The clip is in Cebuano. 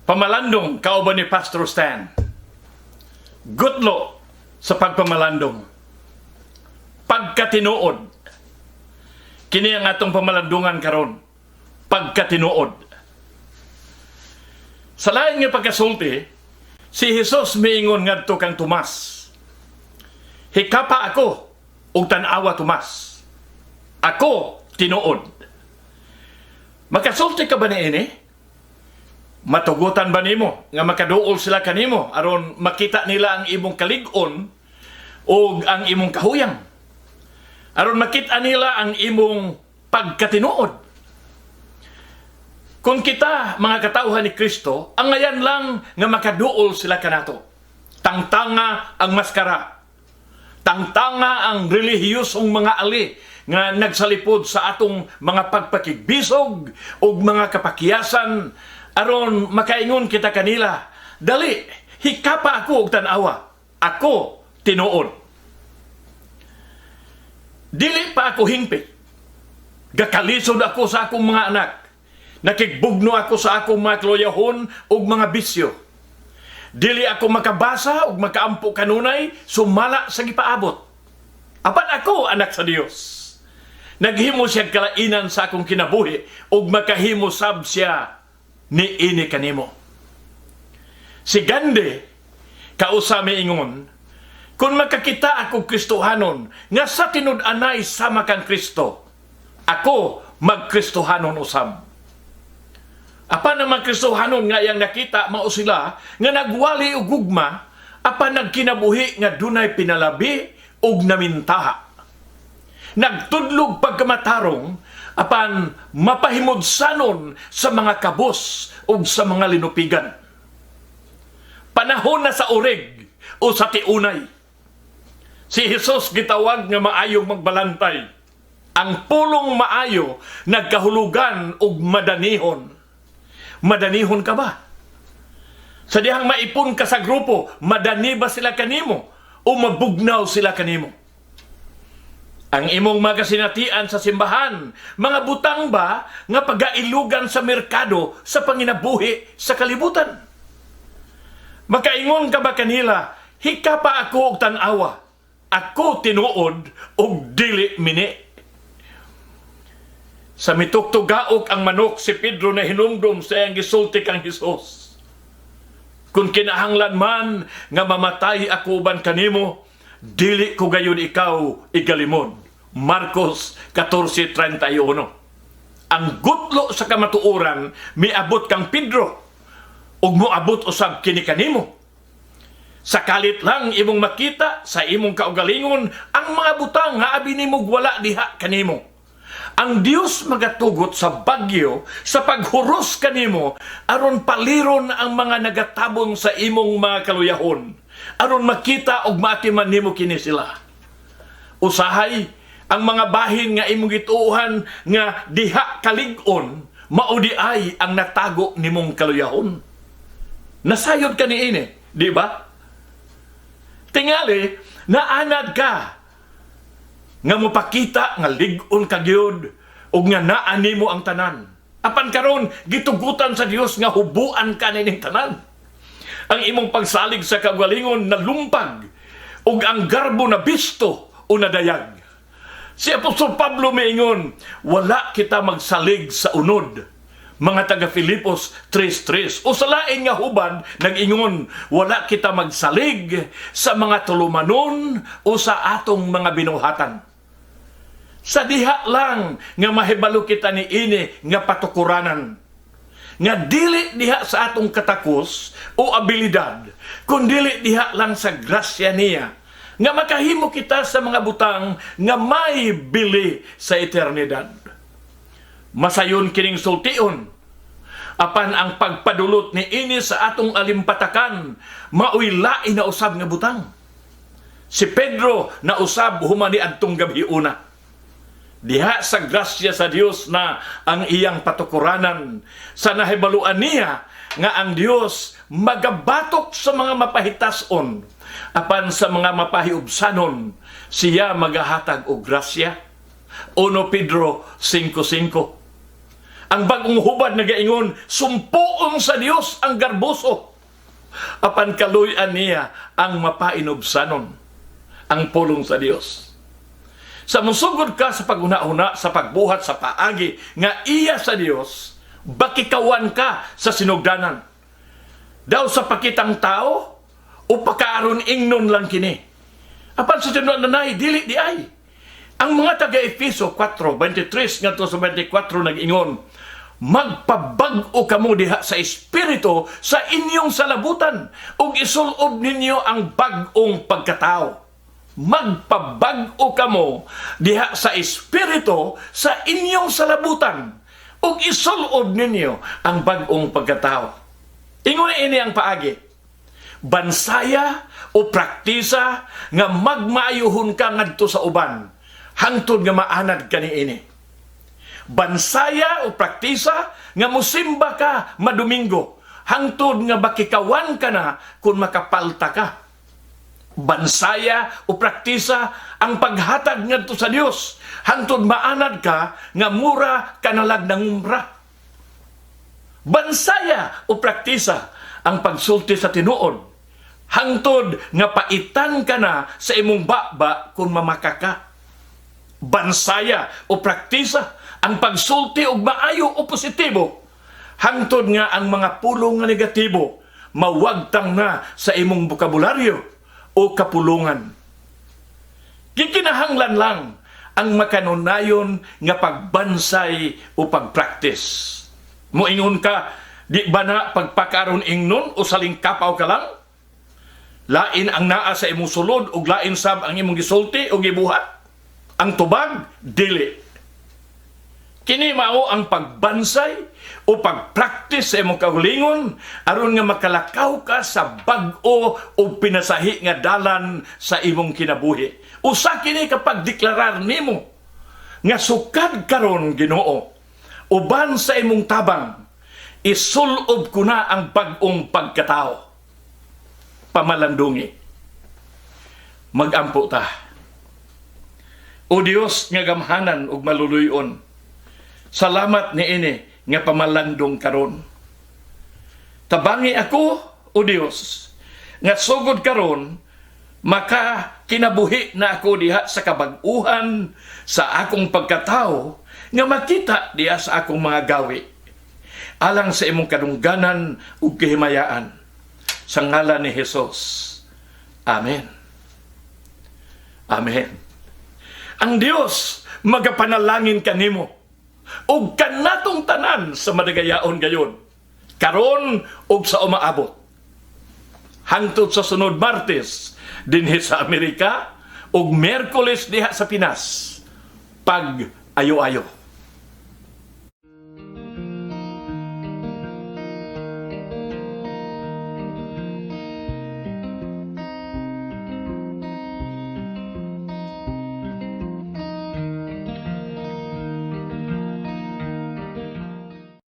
Pamalandong kauban ni Pastor Stan. Gutlo sa pagpamalandong. Pagkatinuod. Kini ang atong pamalandungan karon. Pagkatinuod. Sa lain nga pagkasulti, si Jesus miingon ngadto kang Tomas. "Hikapa ako ug tan-awa, Tomas. Ako tinuod." Makasulti ka ba niini? Matugutan ba nimo nga makaduol sila kanimo aron makita nila ang imong kalig-on o ang imong kahuyang? Aron makita nila ang imong pagkatinuod. Kung kita, mga katawhan ni Kristo, angayan lang nga makaduol sila kanato. Tangtanga ang maskara. Tangtanga ang relihiyosong mga ali nga nagsalipod sa atong mga pagpakigbisog ug mga kapakiyasan aron makaingon kita kanila, "Dali, hikapa ako og tan-awa. Ako tinuod. Dili pa ako hingpit. Gakalisod ako sa akong mga anak. Nakigbugno ako sa akong mga kaluyahon ug mga bisyo. Dili ako makabasa ug makaampo kanunay sumala sa gipaabot. Apan ako anak sa Dios. Naghimo siya kalainan sa akong kinabuhi ug makahimo sab siya ni ini kanimo." Si Gandhi kausa miingon, "Kung makakita ako Kristohanon nga sa tinud-anay sama kang Kristo, ako magkristohanon usab." Apan ang mga Kristohanon nga iyang nakita, mao sila nga nagwali og gugma apan nagkinabuhi nga dunay pinalabi ug namintaha. Nagtudlog pagkamatarong apan mapahimudsanon sa mga kabos ug sa mga linupigan. Panahon na sa urig o sa tiunay. Si Jesus gitawag nga maayong magbalantay. Ang pulong maayo nagkahulugan og madanihon. Madanihon ka ba? Sa dihang maipon ka sa grupo, madani ba sila kanimo o mabugnaw sila kanimo? Ang imong mga kasinatian sa simbahan, mga butang ba nga pagailugan sa merkado sa panginabuhi sa kalibutan? Makaingon ka ba kanila, "Hikapa ako og tan-awa. Ako tinuod og dili mini"? Sa mitugtugaok ang manok, si Pedro na hinumdum sa iyang gisulti kang Hesus. "Kung kinahanglan man nga mamatay ako uban kanimo, dili ko gayon ikaw igalimod." Marcos 14:31. Ang gutlo sa kamatuoran miabot kang Pedro ug moabot usab kini kanimo. Sa kalit lang imong makita sa imong kaugalingon ang mga butang nga abi nimo wala diha kanimo. Ang Dios magatugot sa bagyo sa paghuros kanimo aron paliron ang mga nagatabon sa imong mga kaluyahon, aron makita og maatiman nimo kini sila. Usahay ang mga bahin nga imong gituohan nga diha kalig-on, mao diay ang natago nimong kaluyahon. Nasayod ka niini, di ba? Tingali, naanad ka nga mopakita nga lig-on ka gyud ug nga naa nimo ang tanan. Apan karon gitugutan sa Dios nga hubuan ka nining tanan. Ang imong pagsalig sa kaugalingon nalumpag ug ang garbo na bisto o nadayag. Si Apostol Pablo miingon, "Wala kita magsalig sa unod." Mga taga Filipos 3.3. O sa lain nga hubad, nag-ingon, "Wala kita magsalig sa mga tulumanon o sa atong mga binuhatan." Sa diha lang nga mahibalo kita ni ini nga patukuranan, nga dili diha sa atong katakos o abilidad, kundili diha lang sa grasya niya nga makahimo kita sa mga butang nga may bili sa eternidad. Masayon kining sultion. Apan ang pagpadulot ni ini sa atong alimpatakan, maoy lain na usab nga butang. Si Pedro na usab human ni adtong gabi una. Diha sa grasya sa Dios na ang iyang patukuranan sa nahibaluan niya nga ang Dios magabatok sa mga mapahitason apan sa mga mapahiubsanon siya magahatag og grasya. 1 Pedro 5.5. Ang bag-ong hubad nagaingon, sumpoon sa Dios ang garboso. Apan kaluy-an niya ang mapainubsanon, ang pulong sa Dios. Sa musugod ka sa paghuna-huna sa pagbuhat sa paagi nga iya sa Dios, bakikawan ka sa sinugdanan. Daw sa pakitang tao o pakaaron ingnon lang kini. Apan sa tinuod nanay, dili diay. Ang mga taga Efeso 4:23 ngadto sa 24 nag-ingon, "Magpabag-o kamo diha sa espiritu sa inyong salabutan ug isulob ninyo ang bag-ong pagkatao." Magpabag-o kamo diha sa espiritu sa inyong salabutan ug isulob ninyo ang bag-ong pagkatao. Ingon ini ang paagi. Bansaya o praktisa nga magmaayuhon ka ngadto sa uban hangtod nga maanad ka niini. Bansaya o praktisa nga musimba ka madomingo hangtod nga bakikawan ka na kung makapalta ka. Bansaya o praktisa ang paghatag ngadto sa Dios hangtod maanad ka nga mura kanalag nangumra. Bansaya o praktisa ang pagsulti sa tinuod hangtod nga paitan ka na sa imong baba kung mamaka ka. Bansaya o praktisa ang pagsulti og maayo o positibo hangtod nga ang mga pulong nga negatibo mawagtang na sa imong bokabularyo o kapulungan. Gikinahanglan lang ang makanunayon nga pagbansay o pagpraktis. Moingon ka, di ba na pagpakaron ingnon o saling kapaw ka lang? Lain ang naa sa imong sulod ug lain sab ang imong gisulti o gibuhat? Ang tubag, dili. Kini mao ang pagbansay o pagpraktis sa imong kaugalingon aron nga makalakaw ka sa bag-o o pinasahi nga dalan sa imong kinabuhi. Usa kini ka pagdeklarar nimo nga sukad karon, Ginoo, uban sa imong tabang, isulob ko na ang bag-ong pagkatao. Pamalandungi. Magampo ta. O Dios nga gamhanan ug maluluyon, salamat niini nga pamalandong karon. Tabangi ako, O Dios, nga sugod karon maka kinabuhi na ako diha sa kabag-uhan sa akong pagkatao nga makita diha sa akong mga gawi. Alang sa imong kadungganan ug kahimayaan. Sa ngalan ni Hesus. Amen. Amen. Ang Dios magapanalangin kanimo ug kanatong tanan sa madagayaon gayon, karon ug sa umaabot. Hangtod sa sunod Martes dinhi sa Amerika ug Miyerkules diha sa Pinas. Pag ayo-ayo.